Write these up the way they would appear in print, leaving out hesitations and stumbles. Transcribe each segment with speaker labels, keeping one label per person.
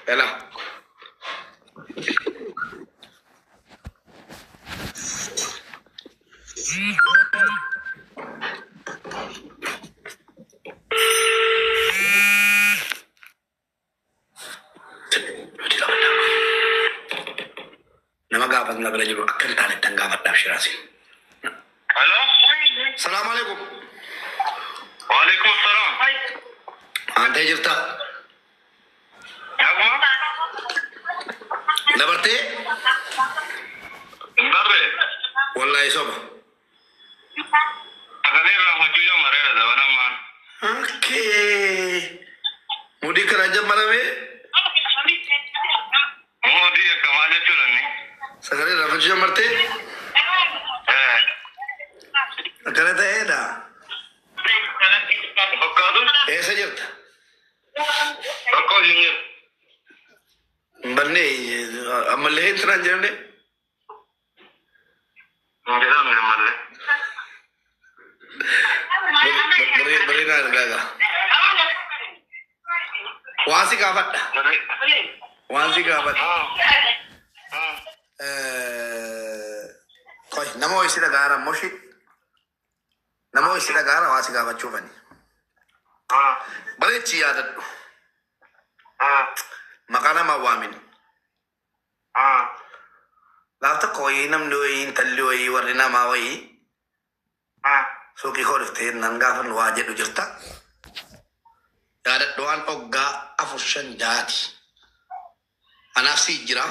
Speaker 1: Ela. Nuti lama nama gaafatu na bira jiru akka hin taanetti an gaafadhaaf shiraasin.
Speaker 2: Alo?
Speaker 1: Salaamu alaikum.
Speaker 2: Waalaikum salaam.
Speaker 1: Aantee jirta.
Speaker 2: Naguma?
Speaker 1: Dabartee?
Speaker 2: Hin barre.
Speaker 1: Wallaahi soba.
Speaker 2: Sagalee irraanfachuu jammareera zabana ammaan.
Speaker 1: Okay. Mudii kana jammarame
Speaker 2: Moodii akkamaa jechuudha inni.
Speaker 1: sagalee irraanfachuu jammartee
Speaker 2: Eh.
Speaker 1: akkana ta'eedha.
Speaker 2: Fakkaatu?
Speaker 1: Eessa jirta?
Speaker 2: Tokko hojiin jiru.
Speaker 1: Hin bannee ammallee hin turan jedhamne.
Speaker 2: Hin jedhamne ammallee.
Speaker 1: Bareedaa argaa. Waan si gaafadha. Waan si gaafadha. Qoy nama ho'isi dhagaara moshi. Nama ho'isi dhagaara waan si gaafachuufani. Bareechi yaadadhu. Maqaa namaa waamin. Gaaf tokko wayii namni wayii intalli wayii warri namaa wayii suuqii koo dhuftee nan gaafa waa jedhu jirta. Yaadadhu waan hoggaa 4 5 6ti. Anaaf si jira.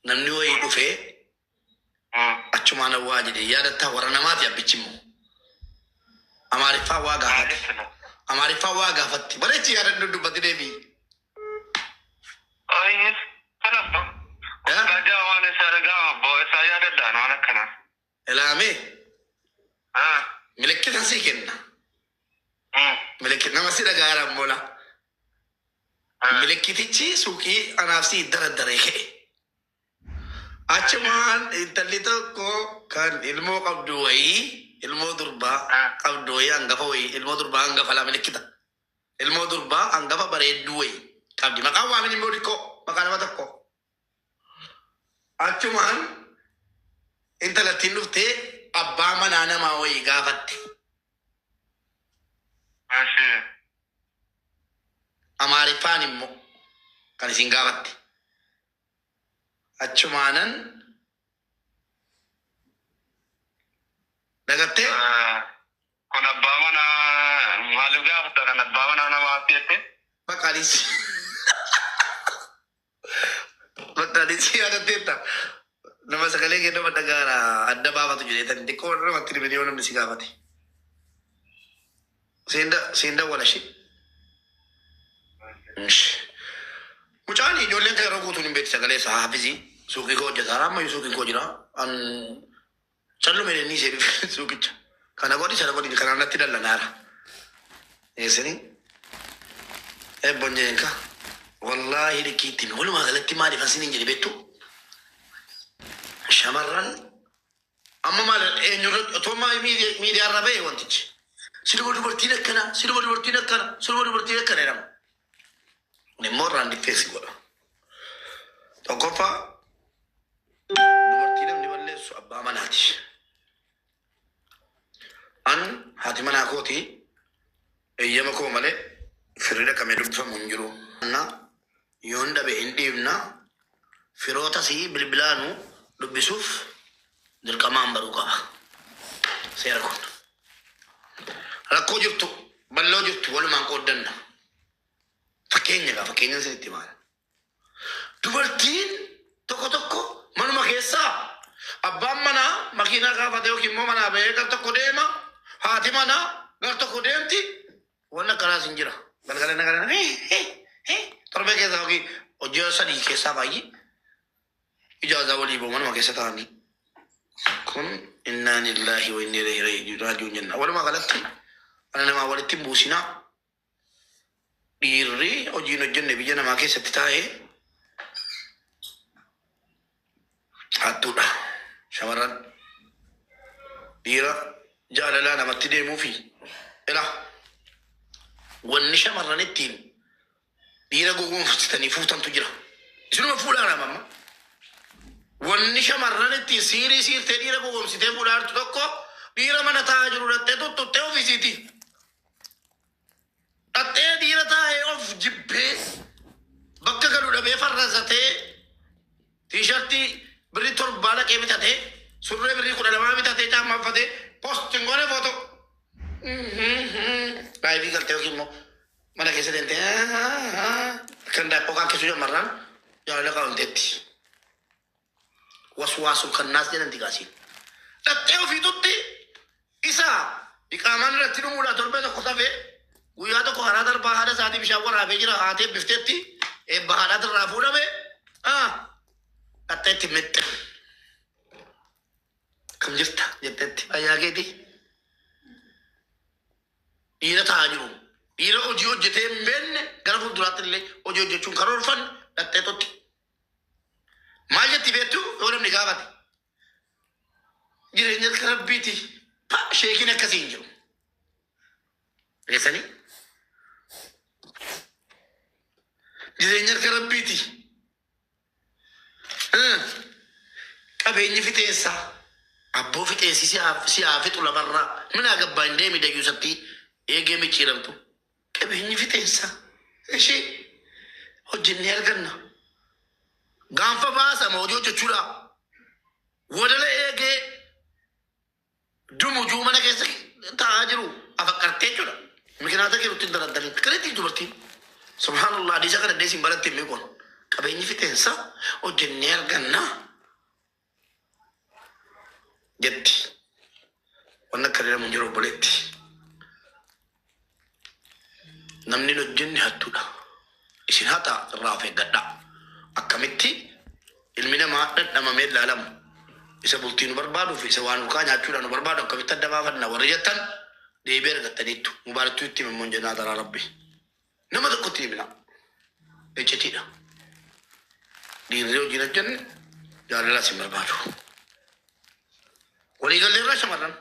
Speaker 1: Namni wayii dhufee achumaan waa jedhe yaadattaa warra namaati abbichi immoo. Amaariffaa waa gaafate. Amaariffaa waa gaafatti. Bareechi yaadadhu dubbatti deebii.
Speaker 2: Ayis. Kanappa. Gajaa waan isaa dhaga'ama abboo isaa yaadadhaan waan akkanaa.
Speaker 1: Ilaamee milikkita sii kenna. Milikkita nama si dhagaara ammoo la. Milikkitichi suuqii anaaf sii daraddaree ka'e. Achumaan intalli tokko kan ilmoo qabdu wayii ilmoo durbaa qabdu wayii hangafa wayii ilmoo durbaa hangafa laa milikkita. Ilmoo durbaa hangafa bareedduu wayii qabdi. Maqaan waamin immoo xiqqoo maqaa nama tokko. Achumaan intalattiin dhuftee abbaa manaa namaa wayii gaafatte. Amaariffaan immoo kan isin gaafatte. Achumaanan dagattee
Speaker 2: Kun abbaa manaa maaliif gaafata kan abbaa manaa namaatti jette?
Speaker 1: Maqaanis maqaanis yaadatteetta. Nama sagalee kee nama dhagaara adda baafatu jedhee xiqqoo warra namatti dhibee yoo namni si gaafate. Siin dawwala ishee. Mucaan ijoolleen kan yeroo guutuun hin beekti sagalee isaa haafizii suuqii koo hojjetaa ammayyuu suuqiin koo jira. An callume inni ishee suuqicha. Kana godhi sana godhi kanaan natti dallanaara. Eessanii eebboon jeenka. Wallaahi likkii walumaa galatti maaliif asin hin jedhe beektu? Shamarran amma maal eenyurra otoo miidiyaa irra ba'e wantichi. Siluma dubartiin akkana, siluma dubartiin akkana, siluma dubartiin akkana jedhama. Kun immoo irraan diffeessi godha. Tokkoffaa dubartii namni balleessu abbaa manaati. An haati manaa kooti eeyyama koo malee firri dhaqamee dubbifamu hin jiru. Na yoon dhabe hin dhiibna firoota sii bilbilaanu dubbisuuf dirqamaan baruu qaba. Seera kun. Rakkoo jirtu bal'oo jirtu walumaan qooddanna. Fakkeenya gaa fakkeenya isinitti himaa. Dubartiin tokko tokko manuma keessaa abbaan manaa makiinaa kaafate yookiin immoo manaa bahee gar tokko deema. Haati manaa gar tokko deemti. Wanni akkanaas hin jira. Galgala nagala torbee keessaa yookiin hojii 3 keessaa baay'ee ijaazaa walii ba'u manuma keessa taa'anii. Kun innaa lillaahi wa inni ilayhi raaji'uun jenna. Walumaa galatti ana namaa walitti hin buusinaa. Dhiirri hojii hin hojjenne biyya namaa keessatti taa'ee hattuudha. Shamarran dhiira jaalalaa namatti deemuu fi ila wanni shamarran ittiin Dhiira gowwoomsitanii fuutantu jira. Isinuma fuudhaa amma. Wanni shamarran ittiin siirii siirtee dhiira gowwoomsitee fuudhaa jirtu tokko dhiira mana taa'aa jiru dhattee tuttuttee ofiisiiti. Dhattee dhiira taa'ee of jibbee bakka galu dhabee farrasatee tiishartii birrii 7 dhaqee bitatee surree birrii 12 bitatee caammaa uffatee poostiin goone footoo. Laayivii galtee yookiin immoo mana keessa deemtee kan daabboo kaakkeessuu shamarran jaalala qabanteetti. Waswaasu kan naas jedhanti gaasiin. Dhattee ofiitutti isa iqaamaan irratti dhumuudhaa torbee tokko tafee guyyaa tokko karaa darbaa haadha isaatii bishaan waraabee jira haatee bifteetti eebba haadhaati irraa fuudhame dhatteetti mixxe. Kam jirta jetteetti fayyaa keetii. Dhiira taa'aa jiru. Dhiira hojii hojjetee hin beekne gara fuulduraatti illee hojii hojjechuun karoorfan dhatteetutti. Maal jetti beektu yoo namni gaafate? Jireenya harka rabbiiti. Pa sheekiin akkasii hin jiru. Dhageessanii? Jireenya harka rabbiiti. Qabeenyi fixeensaa. Abboo fixeensi si haa fixu lafarraa. Mina gabbaa hin deemi dayyuusatti eegee micciiramtu. Qabeenyi fixeensaa. Ishee hojjennee arganna. Gaanfa baasama hojii hojjechuudha. Wadala eegee dumujuu mana keessa taa'aa jiru afaqqartee jechuudha. Mikinaata kee nutti hin daraddanii. Kareetti dubartiin. Subhaanallah hadiisa kana deesiin baratti hin beekon. Qabeenyi fixeensa hojjennee arganna jetti. Wanni akka jedhamu hin jiru obboleetti. Namni hin hojjenne hattuudha. Isin hata irraa of eeggadhaa. Akkamitti ilmi namaa dhandhamamee ilaalamu. Isa bultii nu barbaaduu fi isa waan urkaa nyaachuudhaan nu barbaadu akkamitti adda baafanna warri jettan deebii argattaniittu. Mubaaraktuu itti himammoo hin jennaa taraa rabbi. Nama tokkotti himina. Iccitiidha. Dhiirri hojii hin hojjenne jaalala isin barbaadu. Waliigalleerra shamarran.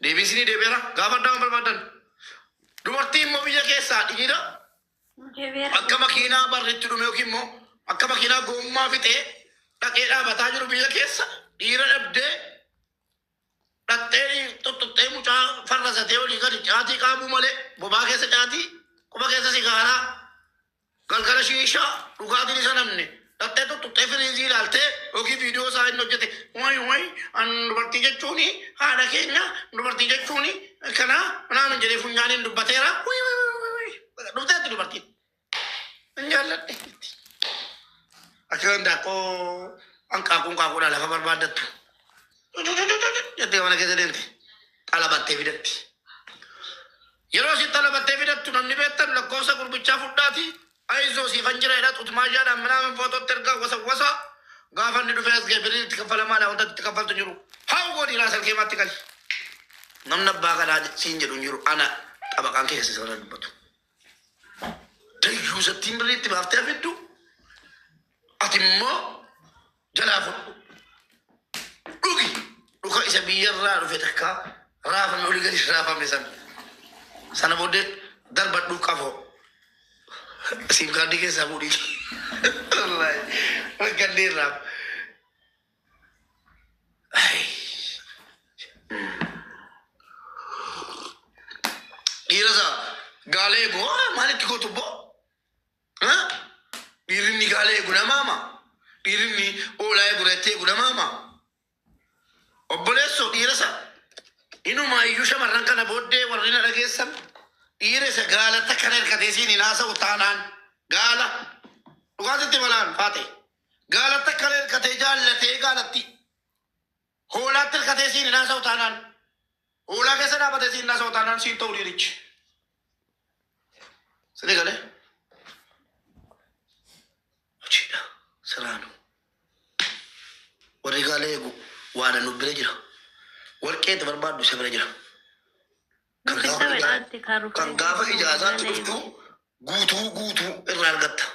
Speaker 1: Deebiin isinii deebi'eera. Gaafa addaa waan barbaadan. Dubartii immoo biyya keessaa dhiira akka makiinaa barritti dhume yookiin immoo akka makiinaa gommaa fixee dhaqee dhaabataa jiru biyya keessa dhiira dhabdee dhattee tuttuttee mucaa farrasatee olii gadi caatii qaabuu malee bobaa keessa caatii quba keessa sigaaraa galgala shiishaa dhugaatiin isa namne dhattee tuttuttee firiizii ilaaltee yookiin viidiyoo isaa inni hojjete wayi wayi an dubartii jechuun haadha keenya dubartii jechuun kana naamin jedhee funyaaniin dubbateera wayi wayi wayi wayi dhufteetti dubartiin hin jaalladhe akka handaaqqoo hanqaaquun qaaquudhaan lafa barbaaddattu jettee mana keessa deemte xalabattee fidatti. Yeroo isin xalabattee fidattu namni beektan lakkoofsa gurbichaa fudhaati. Ayizoo siifan jira jedha xutumaashaadhaan minaamin footootti ergaa wasa wasa gaafa inni dhufee as ga'e birriin itti kaffalamaadha wanta itti kaffaltu hin jiru. Haa godhi raasal keemaatti gali. Namni abbaa kanaa siin jedhu hin jiru ana xabaqaan keessa sana dubbatu. Dayyuusattiin birrii itti baaftee fiddu ati immoo jalaa fudhu. Dhugi dhuka isa biyyarraa dhufe takka raafame olii gadi raafame sana. Sana booddee darbadhu qafoo. Siim kaardii keessaa fuudhii. Wallaahi rakkannee irraa. Dhiira isaa gaala eegu maalitti gootu boo? Dhiirri gaala eegu namaama. Dhiirri oolaa eegu reettee eegu namaama. Obboleessoo dhiira isaa inuma iyyuu shamarran kana booddee warri na dhageessan dhiira isa gaalatti akkana hirkatee siin hin haasa'u taanaan gaala dhugaatitti malaan faate gaalatti akkana hirkatee jaallatee gaalatti hoolaatti hirkatee siin hin haasa'u taanaan hoolaa keessa dhaabatee siin hin haasa'u taanaan siin ta'u dhiirichi. Sini galee hojiidha siraanu warri gaala eegu waan nu bira jira. Warqeetu barbaaddu isa bira jira. Kan gaafa ijaazaatti dhuftu guutuu guutuu irraa argatta.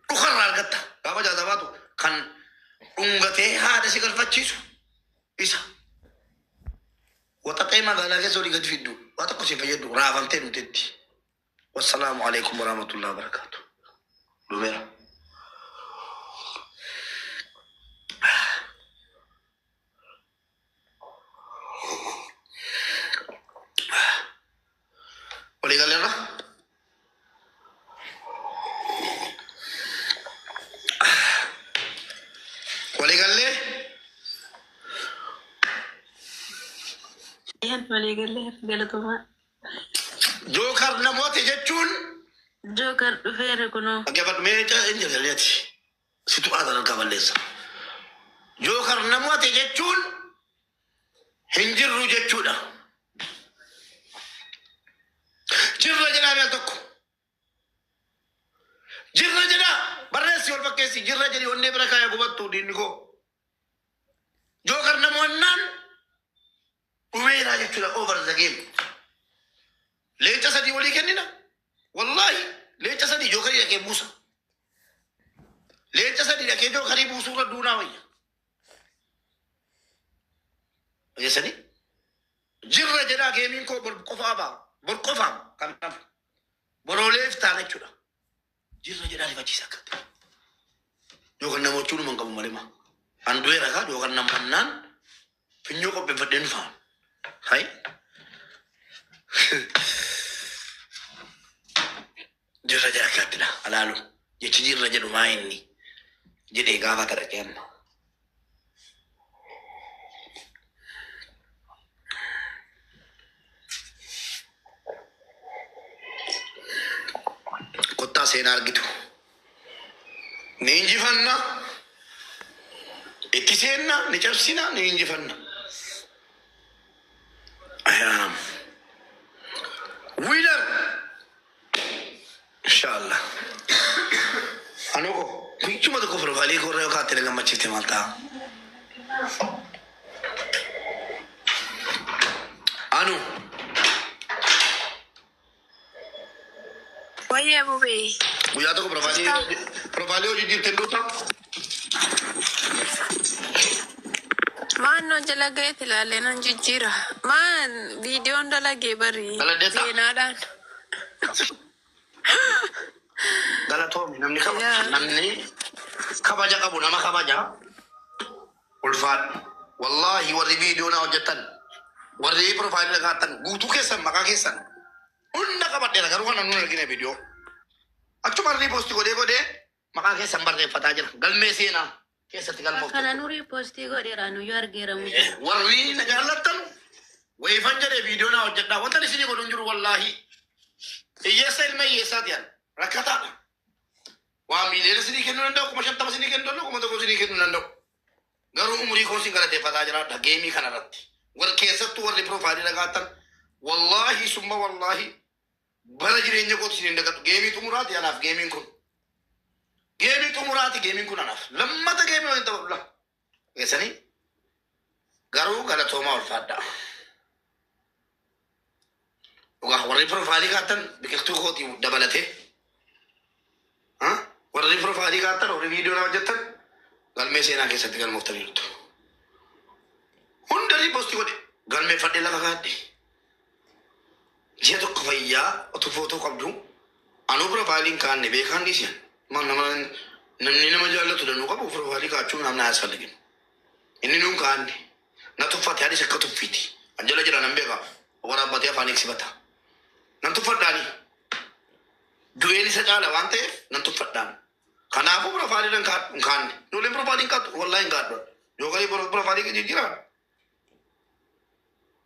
Speaker 1: Dhuka irraa argatta. Gaafa ijaazaa baatu kan dhungatee haadha si galfachiisu isa. Waxaxee magaalaa keessa olii gadi fiddu waa tokko si fayyadu raafamtee nutetti. Wassalaamu alaikum warahmatullahi wabarakatuh. Dhumeera. Walii galleerra? Walii gallee?
Speaker 3: Walii gallee, galatoomaa.
Speaker 1: Jookar namoota jechuun
Speaker 3: Jookar dhufeera kunoo.
Speaker 1: Dhaggeeffadhu mee hin jirreeti. Situ aadaa harkaa balleessa. Jookar namoota jechuun hin jirru jechuudha. Jirra jedhaa al tokko. Jirra jedhaa barreessi wal fakkeessi, jirra jedhi, onnee bira kaaya gubattu diinni koo. Jookar namoonnaan dhumeeraa jechuudha, over the game. Leenca sadii walii kennina. Wallaahi leenca sadii jookarii dhaqee buusa. Leenca sadii dhaqee jookarii buusuu irra duunaa wayya. Dhageessanii? Jirra jedhaa, gameiin koo bor qofaa ba'a. Bor qofaa kan hafu. Boroolee iftaan jechuudha. Jirra jedhaa rifachiisa akkatti. Yookaan namoota hin qabu malee maa. An du'eera kaa yookaan namannaan finyoo qopheeffadheen dhufaan. Hayi. Jirra jedha akkattidha. Alaalu. Jechi jirra jedhu maa inni jedhee gaafata dhaqee amma. Kottaa seenaa argitu. Ni injifanna. Itti seenna, ni cabsina, ni injifanna. I am winner. Inshallah. Anoko, guyyuma tokko profileii koo irra yoo kaa'atte na gammachiifte maal ta'a? Anu,
Speaker 3: Wayyee bubee.
Speaker 1: Guyyaa tokko profileii hojii jirte duuta?
Speaker 3: Maannoo jala ga'eet ilaalee nan jijjiira. Maan viidiyoon dalagee bari
Speaker 1: Dalageetta?
Speaker 3: seenaadhaan.
Speaker 1: Galatoomi, namni kabaja.
Speaker 3: Yaa.
Speaker 1: Namni kabaja qabu nama kabaja. Ulfaadhu. Wallaahi warri viidiyoo na hojjetan, warri profileii kaa'atan, guutuu keessan, maqaa keessan hunda qabadheera, garuu kana nuun argine viidiyoo. Achuma repost godhee godhee maqaa keessan barreeffataa jira. Galmee seenaa keessatti galmoofte.
Speaker 4: Kana nurii postii godheera, nuyyuu argeeramu.
Speaker 1: Warri na jaallattan wayifan jedhee viidiyoo na hojjedhaa. Wanta isinii godhu hin jiru wallaahi. Hiyyeessa ilma hiyyeessaati yaala. Rakkataadha. Waa miiliyoona isinii kennuu danda'u, 50,000 isinii kennuu danda'u, 1,000 isinii kennuu danda'u. Garuu umurii koo isin galateeffataa jiraadha gameii kanarratti. Warri keessattuu warri profileii dhagaattan, wallaahi summa wallaahi bara jireenya kootti isin hin dagadhu. Gameii xumuraati anaaf gameiin kun. Gameii xumuraati gameiin kun anaaf. Lammata gameii waliin taphadhu la. Keessanii garuu galatoomaa, ulfaadhaa. Dhugaa warri profileii kaattan biqiltuu kootii dabalatee. Warri profileii kaattan, warri viidiyoo na hojjettan galmee seenaa keessatti galmooftaniirtu. Hunda repost godhe galmeeffadhee lafa kaadhe. Ji'a tokko fayyaa otoo footoo qabdu anuu profileiin kaanne beekaan dhiisiyan. Maal nama namni nama jaallatu danuu qabu profileii kaachuun namni haasfalligin. Inni nuun kaanne na tuffate, anis akka tuffiiti. An jala jira nan beeka, waraabbatee afaan eegsifata. Nan tuffadhaani. Du'een isa caala waan ta'eef nan tuffadhaan. Kanaafuu profileii nan kaadhu hin kaanne. Ijoolleen profileii hin kaadhu, wallaahi hin kaadhu. Yookaan profileii jijjiiraa.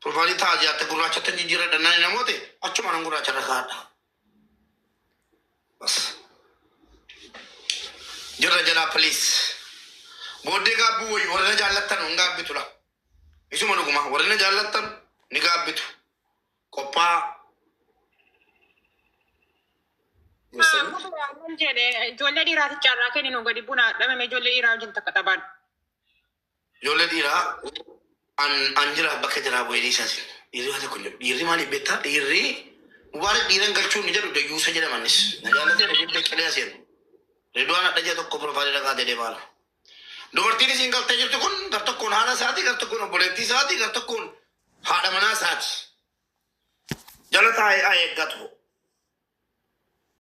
Speaker 1: Profileii taajiyaatti gurraachatti jijjiirra nani namoota achuma nan gurraacha irra kaadha. Bas. Jirra jalaa, please. Booddee gaabbuu wayyu, warri na jaallattan hin gaabbitudha. Isuma dhuguma warri na jaallattan ni gaabbitu. Qophaa.
Speaker 5: Waan jedhe, ijoollee dhiiraati carraa kenninu, gadi bunaa dhabame, ijoollee dhiiraa wajjin takka taphaan.
Speaker 1: Ijoollee dhiiraa an jira bakka jiraa bu'ee dhiisaas. Dhiirri waan tokko hin jedhu. Dhiirri maaliif beektaa? Dhiirri Mubaarak dhiiran galchuun ni jedhu dayyuusa jedhamanis. Na jaallatee na jibbee qilee aseenu. Ridwaan adda jee tokko profileii dhaqaa jedhee baala. Dubartiin isiin galtee jirtu kun gar tokkoon haadha isaati, gar tokkoon obboleettii isaati, gar tokkoon haadha manaa isaati. Jala taa'ee haa eeggatu.